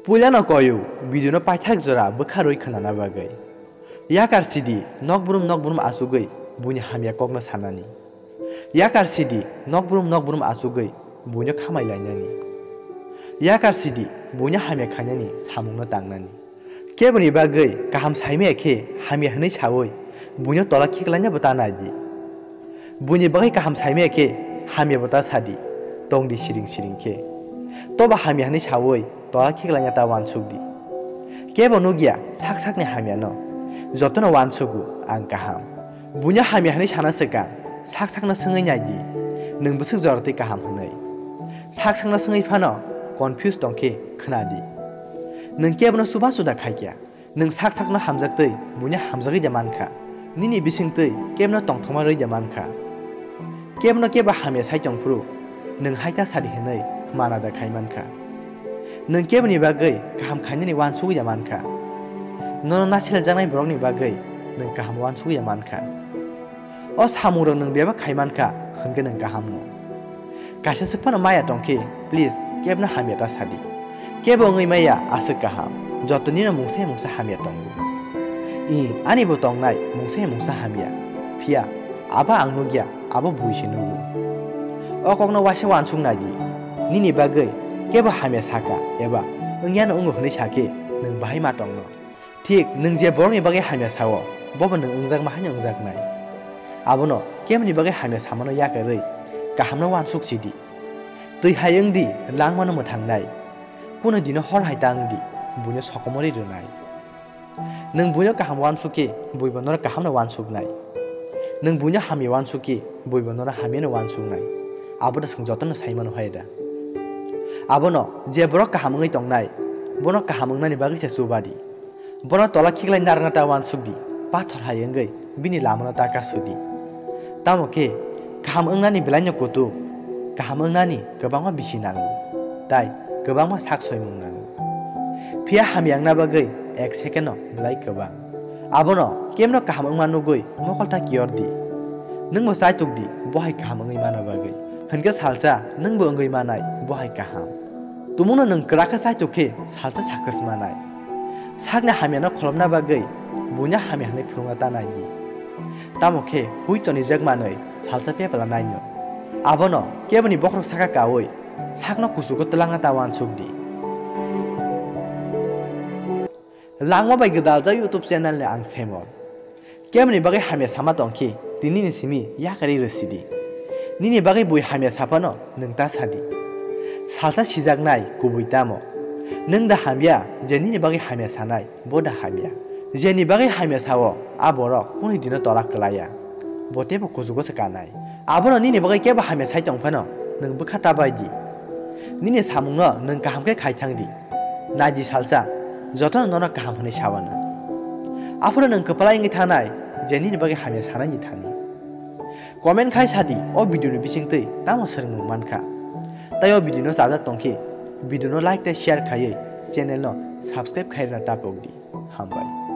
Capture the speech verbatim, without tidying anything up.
Puilano koyu video no paithak jora bwkha rwi khwnana bagwi. Yakar sidi nokbrum nokbrum achugwi buini hamya kokno sanani. Yakar sidi nokbrum nokbrum achugwi buino khamai lainani. Yakar sidi buino hamya khainani samungno tangnani. Keboni bagwi kaham saimaya khe hamya hwnwi sawi buino tola khiklaina bo ta naidi. Buini bagwi kaham saimaya khe hamya bo ta sadi, tongdi siring siring khe. Toba hamya hwnwi sawi tola khiklaina ta uansukdi. Kebo nukya sak sakni hamyano, jotono uansugo ang kaham. Buino hamya hwnwi sana swkang sak sakno swngwi naidi, nwng bwswk jora twi kaham hwnwi. Sak sakno swngwi phano confuse tongkhe khwnadi. Nwng kebono chuba chuda khaikya. Nwng sak sakno hamjaktwi buino hamjagwi de mankha. Nini bisingtwi kebno tongthokma rwi de mankha. Kebno kebo hamya sai tongphuru nwng hai ta sadi hwnwi mana da khai mankha. Nwng keboni bagwi kaham khainani uansugwi de mankha. Nono nasiljaknai borokni bagwi nwng kaham uansugwi de mankha. O samungrok nwng bebak khai mankha hwnkhe nwng kaham wngo. Kaisa swk phano maya tongkhe, please, kebno hamya ta sadi. Kebo wngwi maya aswk kaham, jotonino mungsa ya mungsa hamya tongo. I, ani bo tongnai mungsa ya mungsa hamya. Phiya, abo ang nukya, abo bui se nugo. O kokno waisa uansuk naidi, nini bagwi kebo hamya saka eba wngyano wngo hwnwi sakhe, nwng bahai ma tongno. Thik nwng je borokni bagwi hamya sao, bobo nwng wngjakma haino wngjaknai. Abono keboni bagwi hamya samano yakarwi kahamno uansuk sidi. Twi hai wngdi, langmano mwthangnai. Kunu dino hor hai ta wngdi, buino sokomorwi rwnai. Nwng buino kaham uansuk khe, buibo norok kahamno uansuknai. Nwng buino hamya uansuk khe, buibo norok hamyano uansuknai. Abo da chwng jotono sai mano hai da. Abono je borok kaham wngwi tongnai, bono kaham wngnani bagwi se chubadi. Bono tola khiklai narwkna ta uansukdi, pathor hai wngwi bini lamano ta kasudi. Tamo khe kaham wngnani belaino kutuk, kaham wngnani kwbangma bisi nango, tai kwbangma sak soimung nango. Phiya hamya wngna bagwi ek second-o belai kwbang. Abono kemno kaham wngma nugwi mokol ta kiyordi. Nwngbo chaitukdi bo hai kaham wngwi mana bagwi. Hwnkhe salsa nwngbo wngwi manai bo hai kaham. Tumungno nwng kwrak khe chaituk khe salsa success manai. Sakni hamyano kholopna bagwi buino hamya hwnwi phwrwngna ta naidi. Tamo khe hui tonijak manwi salsa pepla naino. Abono keboni bokhorok saka kaui sakno kuchugo twlangna ta uansukdi. Langma bai gwdaljak YouTube channel ni ang Semon. Kemni bagwi hamya sama tongkhe, tini ni simi yakarwi rwsidi. Nini bagwi bui hamya saphano nwng ta sadi. Salsa sijaknai kubui tamo? Nwng da hamya je nini bagwi hamya sanai, bo da hamya? Jeni bagwi hamya sao, a borok kunu dino tola kwlaiya. Bo teibo kuchugo se kanai. Abono nini bagwi kebo hamya sai tong phano, nwng bwkha ta bai di. Nini samungno nwng kaham khe khai thang di. Nai di salsa, jotono nono kaham hwnwi sa uanw. Aphuru nwng kwplai wngwi thanai je nini bagwi hamya sanaini thani. Comment khai sa di, o video ni bisingtwi tamo swrwngmung mankha. Tai o video no chajak tongkhe, video no like tei share khaiwi channel no subscribe khai rwna ta pok di. Hambai.